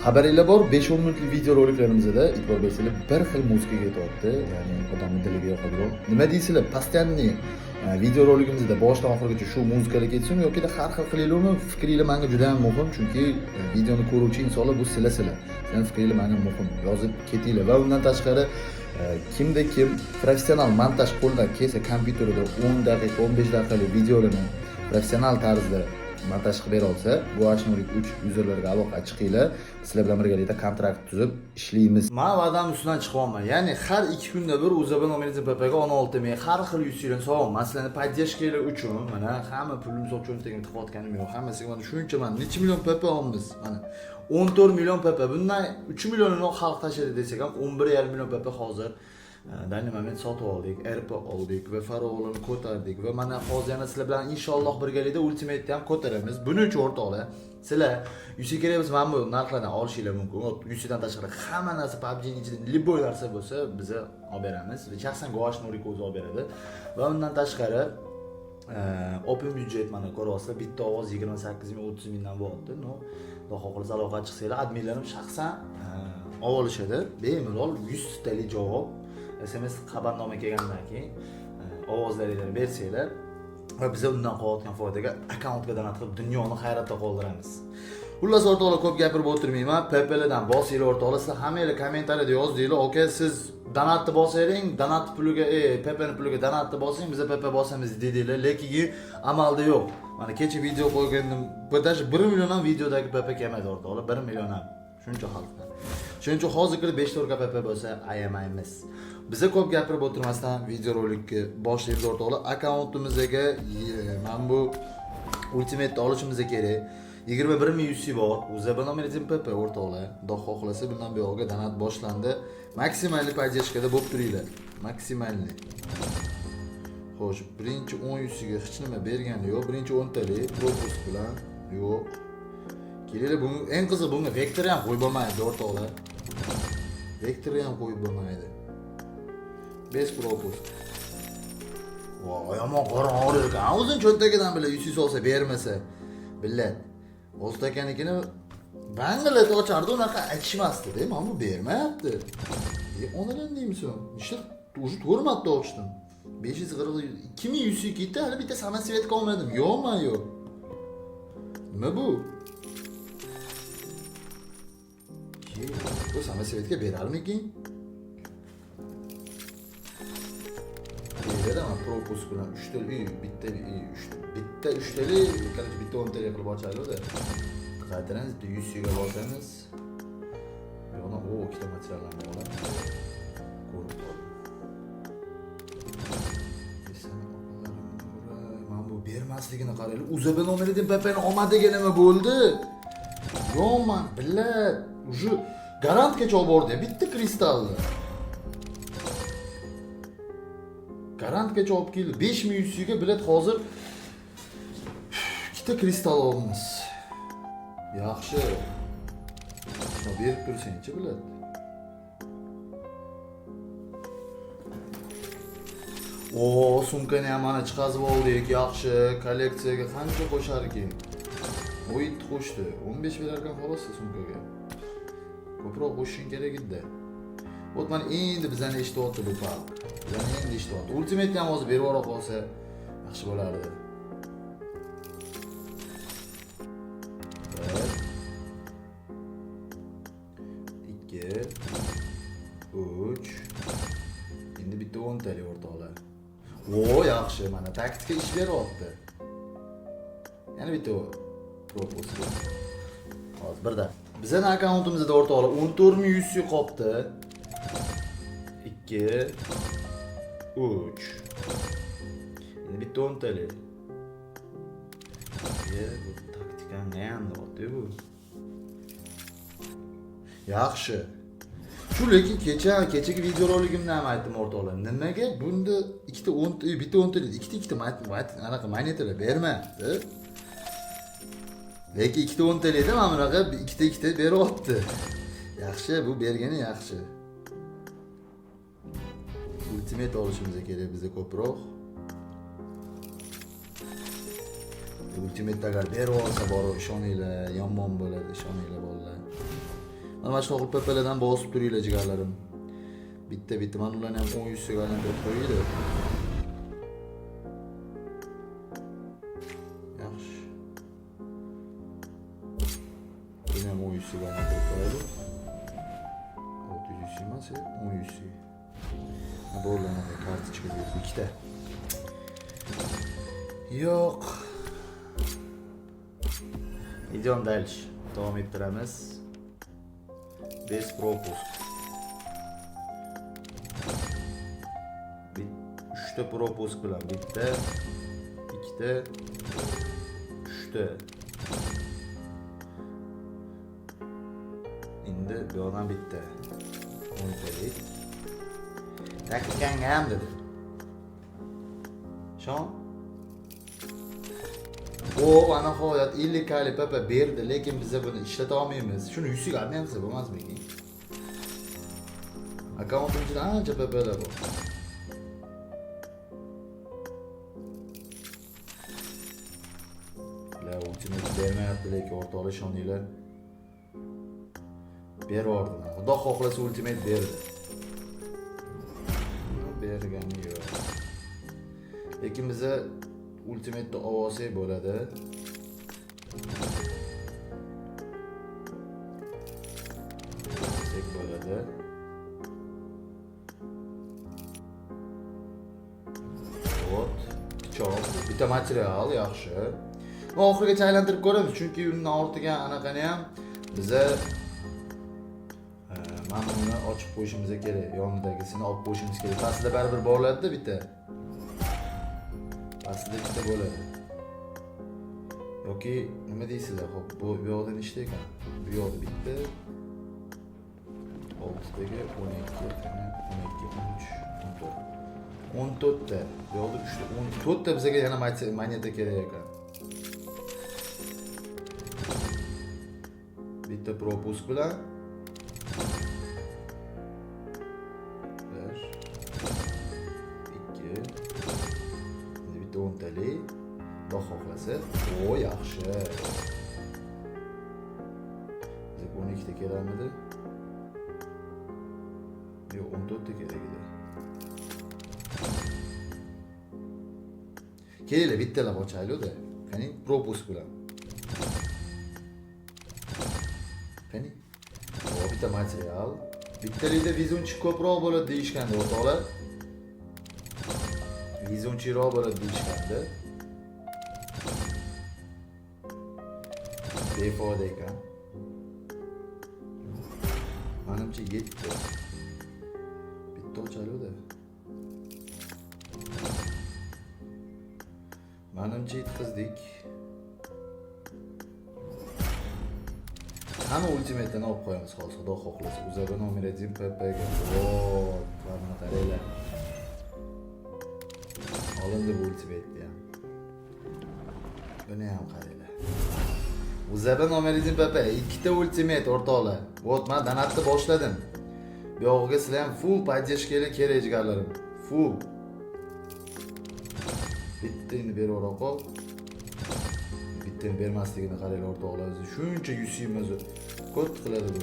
Xabaringlar bor, 5-10 minutlik video roliklarimizda e'tibor bersanglar bir xil muzika ketyapti, ya'ni odamni diliga yoqadigan. Nima deysizlar, постоянный video roligimizda boshdan oxirigacha shu muzikalar ketsin yoki har xil qilaylikmi? Fikringlar menga juda ham muhim, chunki videoni ko'ruvchi insonlar bu sizlar. Sizlarning fikringlar menga muhim. Yozib ketinglar va undan tashqari kimda kim professional montaj qo'ldan kelsa kompyuterida 10 daqiqa, 15 daqiqalik videolarni professional tarzda montaj qilib bera olsa, bu Ashnolik 3 yuzerlarga aloqa chiqinglar. Sizlar bilan birgalikda kontrakt tuzib ishlaymiz. Men va'dam ustidan chiqyapman. Ya'ni har 2 kunda bir UZB nomer PPga 16 ming har xil yuzinglarni solyapman. Sizlarni поддержка nglar uchun mana hamma pulimni solib cho'ntagimga tiqayotganim yo'q. Hammasiga mana shuncha mana necha million PP olamiz. Mana 14 million PP. Bundan 3 millionini xalq tashladi desak ham 11,5 million PP hozir данный момент sotib oldik, RP oldik va farovlarni ko'tardik va mana hozir yana sizlar bilan inshaalloh birgalikda Ultimate'ni ham ko'taramiz. Buning uchun o'rtoqlar, sizlar UC kerak bo'lsa mana bu narxlardan olishinglar mumkin. UC dan tashqari hamma narsa PUBG ning ichida любой narsa bo'lsa biza olib beramiz. Shaxsan Goash Nurik o'zi olib beradi. Va undan tashqari open budget mana ko'ryapsizlar, bitta ovoz 28 ming, 30 mingdan bo'lyapti. Но, xudo xohlasa aloqa chiqsanglar, adminlarim shaxsan olib olishadi. Bemalol 100 talik javob SMS xabarnoma kelgandan keyin ovozlaringlarni bersanglar va biza undan qolayotgan foydaga akkauntga donat qilib dunyoni hayratda qoldiramiz. Xullas o'rtoqlar, ko'p gapirib o'tirmayman. PPLdan bosinglar o'rtoqlar. Sizlar hammanglar kommentariyada yozdinglar, aka siz donatni bosayring, donat puliga, PPni puliga donatni bosing, biza PP bosamiz dedinglar, lekin amalda yo'q. Mana kecha video qo'ygandim, даже 1 million ham videodagi PP kelmadi o'rtoqlar, 1 million ham. Shuncha xalqdan. Shuning uchun hozir kirib 5 to'rga PP bo'lsa ayamaymiz. Biza ko'p gapirib o'tirmasdan video rolikni boshlaymiz o'rtoqlar. Akkauntimizga mana bu Ultimate olishimiz kerak. 21 ming UC bor. UZB nomer PP o'rtoqlar. Xudo xohlasa bundan buyog'iga donat boshlandi. Maksimalli поддержка da bo'lib turinglar. Maksimalli. Xo'sh, birinchi 10 UC ga hech nima bergani yo'q. Birinchi 10 talik пропуск bilan yo'q. Kelinglar, bunga eng qizig'i bunga vektor ham qo'yib bo'lmaydi o'rtoqlar. Vektor ham qo'yib bo'lmaydi. Без пропуск. Voy, yomon qorin og'rir ekan. O'zini cho'ntagidan bila UC solsa bermasa. Billat. O'zit akanikini bangillatib ochardi, unaqa aytishmasdi-da. Mana bu bermayapti. E, onadan deymisan? Nechta уже 4 marta ochdim. 540 2000 UC ketdi, hali bitta самоцветка olmadim. Yo'qman, yo'q. Nima bu? Ye, bu самоцветка berarmikin? Beradi, пропуск bilan 3 ta, bitta, bitta 3 tali, короче, bitta 10 tali qilib ochaylik-da. Qaytaramiz, bitta 100 ga bosamiz. Bu yoqdan o ikkita materiallarni olamiz. Ko'rib qoldim. Mana bu bermasligini qaranglar. UZB nomeridan PPni olmadigi nima bo'ldi? Yo'qman, billat. Уже garantgacha olib bordi bitta kristalni. Garantgacha olib keldi. 5100 ga bilet hozir ikkita kristal olamiz. Yaxshi. Shuni berib tursangchi bilet. O, sumkani ham mana chiqazib oldik. Yaxshi, kolleksiyaga qancha qo'shar ekan? 17 qo'shdi. 15 berar ekan xolos sumkaga. Ko'proq qo'shishing kerak edi. Вот mana endi bizani eshityapti bu park. Bizani endi eshityapti. Ultimate ham hozir berib yubora qolsa yaxshi bo'lardi. Bir, ikki, uch. Endi bitta o'ntalik o'rtoqlar. O, yaxshi, mana taktika ish beryapti. Yana bitta пропуск. Hozir birda. Bizning akkauntimizda o'rtoqlar 14100 UC qolibdi. 2 3. Endi bitta o'ntalik. Ye, bu taktikani neyam deyapti bu. Yaxshi. Shu lekin kechagi videoroligimda ham aytdim o'rtoqlar. Nimaga bunda ikkita 10 bitta 10 talik, ikkita ikkita anaqa monetalar bermayapti? Lekin ikkita 10 talikda mana bunaqa ikkita ikkita beryapti. Yaxshi, bu bergani yaxshi. Ultimate olishimiz kerak biza ko'proq. Ultimate agar berib olsa borib ishoninglar, yomon bo'ladi, ishoninglar bolalar. Mana shunaqa qilib PPlardan bosib turinglar jigarlarim. Bitta-bitta mana ularni ham 10 yuzga aylantirib qo'yinglar. Yaxshi. Buni ham 10 yuzga aylantirib qo'yaylik. 600 yuz emas, 10 yuz. Bo'ldi, anaqa kartochka berdi ikkita. Yo'q. Идем дальше. Davom ettiramiz. Без пропуск. Uchta пропуск bilan bitta, ikkita, uchta. Endi bu yoqdan bitta. O'ntalik. Taktikanga ham dedi. Shon? O, ana nihoyat 50 kali PP berdi, lekin biza buni ishlata olmaymiz. Shuni 100 ga обмен qilsa bo'lmasmikin? Akkauntim ichida ancha PPlar bor. La ultimate bermayapti, lekin o'rtoqlar ishoninglar. Bervordi. Xudo xohlasa ultimate berdi. Bergani yo'q. Lekin biza ultimate'ni olsak bo'ladi. Olsak bo'ladi. Вот, pichoq, bitta material yaxshi. Но, oxirigacha aylantirib ko'ramiz, chunki undan ortiga anaqani ham biza mana buni ochib qo'yishimiz kerak, yonidagisini olib qo'yishimiz kerak. Pastida baribir boriladi-da bitta. Pastida ikkita bo'ladi. Yoki nima deysizlar? Xo'p, bu yoqda nechta ekan? Bu yoqda bitta. 6taga 12, 12, 13, 14. 14 ta. Bu yoqda 3 ta, 14 ta bizga yana moneta kerak ekan. Bitta пропуск bilan 1 2 endi bitta o'ntalik. Xudo xohlasa. O, yaxshi. Bizga 12 ta kerakmidi? Yo'q, 14 ta kerak edi. Kelinglar, bittalab ochaylik-da. Qani, пропуск bilan. Qani? O, bitta material. Bittalikda везунчик ko'proq bo'ladi deyishgandi o'rtoqlar. Везунчик roq bo'ladi deyishgandi. Befoyda ekan. Manimcha yetdi. Bitta ochaylik-da. Manimcha yetkazdik. Hamma ultimate'ini olib qo'yamiz hozir, Xudo xohlasa. Uzaba номер 1 PPga. Вот, mana qaranglar. Olindi bu ultimate'ni ham. Buni ham qaranglar. Uzaba номер 1 PP, ikkita ultimate o'rtoqlar. Вот, men donatni boshladim. Bu yog'iga sizlar ham full поддержка kerak jigarlarim. Full. Bitta endi beravera qol. Bittani bermasligini qaranglar o'rtoqlar. O'zi shuncha yusimiz ko't qiladi bu.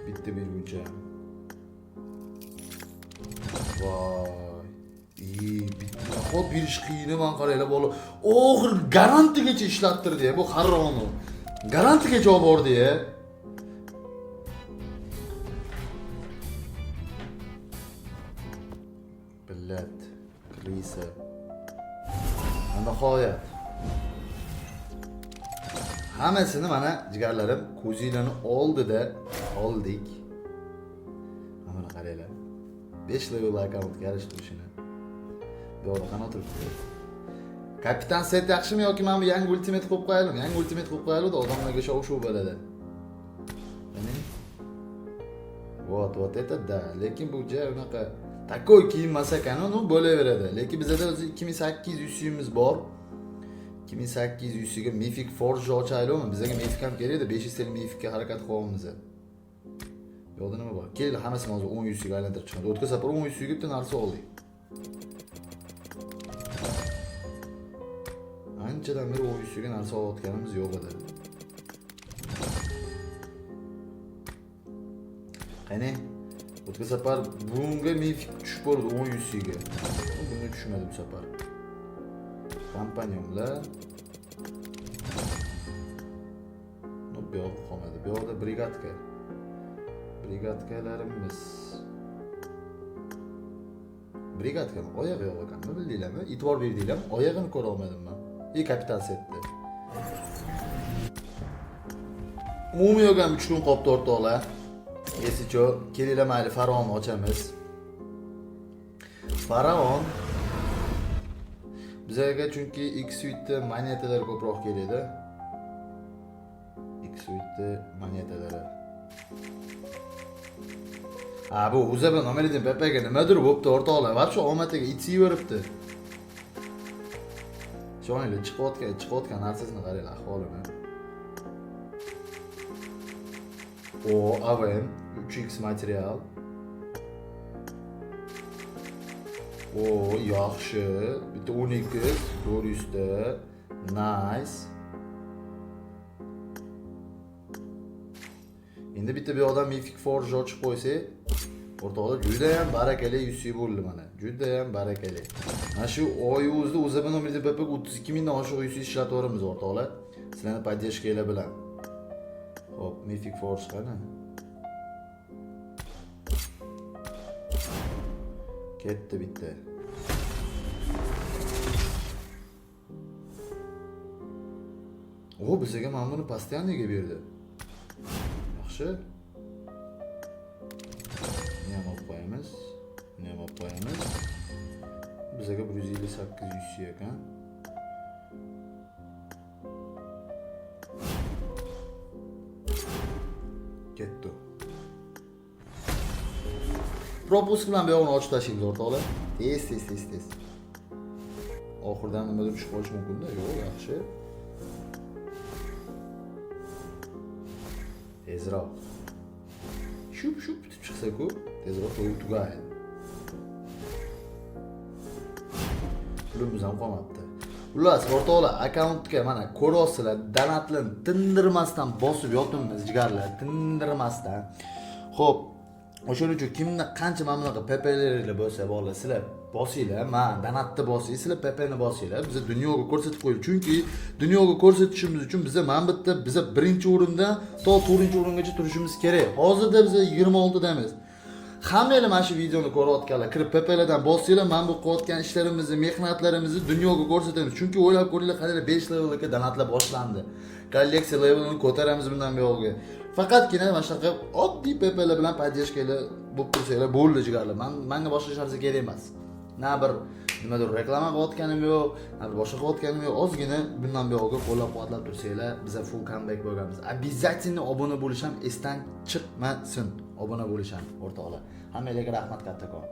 Bitta berguncha. Voy. Bitta hop berish qiyin, man qaranglar bola. Oxir garantigacha ishlattirdi bu haromni. Garantigacha olib bordi ya. Блядь, крыса. Nihoyat. Hammasini mana jigarlarim ko'zinglarni oldida oldik. Mana buni qaranglar. 5 level akkauntga yarashdi shuni. Bu yoqda qanaqa turibdi? Kapitan set yaxshimi yoki mana bu yangi ultimate qo'yib qo'yaylikmi? Yangi ultimate qo'yib qo'yaylik-da, odamlarga shov-shuv bo'ladi. Qani? Вот, вот это да. Lekin bu ja unaqa такой kiyim emas ekan, ну bo'laveradi. Lekin bizada o'zi 2800 yusimiz bor. 2800 yusiga Mythic Forge ochaylikmi? Bizga Mythic ham kerak edi. 500 TL Mythicga harakat qilyapmiz. Bu yoqda nima bor? Kel, hammasini hozir 10 yusiga aylantirib chiqamiz. O'tgan safar 10 yusiga bitta narsa oldik. Anchadan beri 10 yusiga narsa olayotganimiz yo'q edi. Qani? O'tgan safar bunga mifik tushib ko'rdi 10 UC'ga. Bunga tushmadi bu safar. Kompanyonlar. No, bu yog'i qolmadi. Bu yoqda brigadka. Brigadkalarimiz. Brigadkani oyog'i yo'q ekanmi, bildinglarmi? E'tibor berdinglarmi? Oyog'ini ko'ra olmadim men. И kapitan setdi. Umumiy yo'q ham 3 kun qolibdi o'rtoqlar. Esicho, kelinglar mayli faraonni ochamiz. Faraon bizlarga chunki X-Suite'da monetalar ko'proq keladi. X-Suite'da monetalari. Ha, bu UZB nomer 1 PPga nimadir bo'pti o'rtoqlar. Вообще omatiga itiyveribdi. Ishoninglar, chiqayotgan narsasini qaranglar ahvolini. O, AVM 3x material. O, yaxshi. Bitta 12 400 ta. Nice. Endi bitta bu yoqdan Mythic Forge ochib qo'ysak, o'rtoqlar juda ham barakali UC bo'ldi mana. Juda ham barakali. Mana shu oy o'zida UZB nomer PP 32 mingdan oshiq UC ishlataveramiz o'rtoqlar. Sizlarning поддержкanglar bilan. Xo'p, Mythic Forge qani? Ketdi bitta. O, bizga mana buni постоянныйga berdi. Yaxshi. Buni ham olib qo'yamiz. Buni ham olib qo'yamiz. Bizga 158 UC ekan. Ketdi. Propusк bilan bu yog'ini ochib tashlaymiz o'rtoqlar. Tez tez tez tez. Oxiridan nimadir tushib qolishi mumkin-da. Yo'q, yaxshi. Tezroq. Shup shup bitib chiqsa-ku, tezroq to'yib tugaydi. Pulimiz ham qolmabdi. Xullas, o'rtoqlar, akkauntga mana ko'ryapsizlar, donatlarni tindirmasdan bosib yotibmiz, jigarlar, tindirmasdan. Xo'p, o'shaning uchun kimda qancha mana bunaqa PP'lar bo'lsa, bolalar, sizlar bosinglar, man donatni bosing, sizlar PP'ni bosinglar, biza dunyoga ko'rsatib qo'yaylik. Chunki dunyoga ko'rsatishimiz uchun biza mana bu yerda biza birinchi o'rindan to 4-o'ringacha turishimiz kerak. Hozirda biza 26damiz. Hammanglar mana shu videoni ko'rayotganlar, kirib PP'lardan bossanglar, mana bu qilayotgan ishlarimizni, mehnatlarimizni dunyoga ko'rsatamiz. Chunki o'ylab ko'ringlar, qanday 5 levelga donatlar boshlandi. Kolleksiya levelini ko'taramiz bundan buyog'iga. Faqatgina mana shunaqa oddiy PP'lar bilan поддержкаlar bo'lib tursanglar bo'ldi jigarlar. Menga boshqa hech narsa kerak emas. Na bir nimadir reklama qilayotganim yo'q, na bir boshqa qilayotganim yo'q. Ozgina bundan buyog'iga qo'llab-quvvatlab tursanglar, biza full comeback bo'lganmiz. Обязательно obuna bo'lish ham esdan chiqmasin. Obuna bo'lish ham o'rtoqlar. Hammanglarga rahmat kattakon.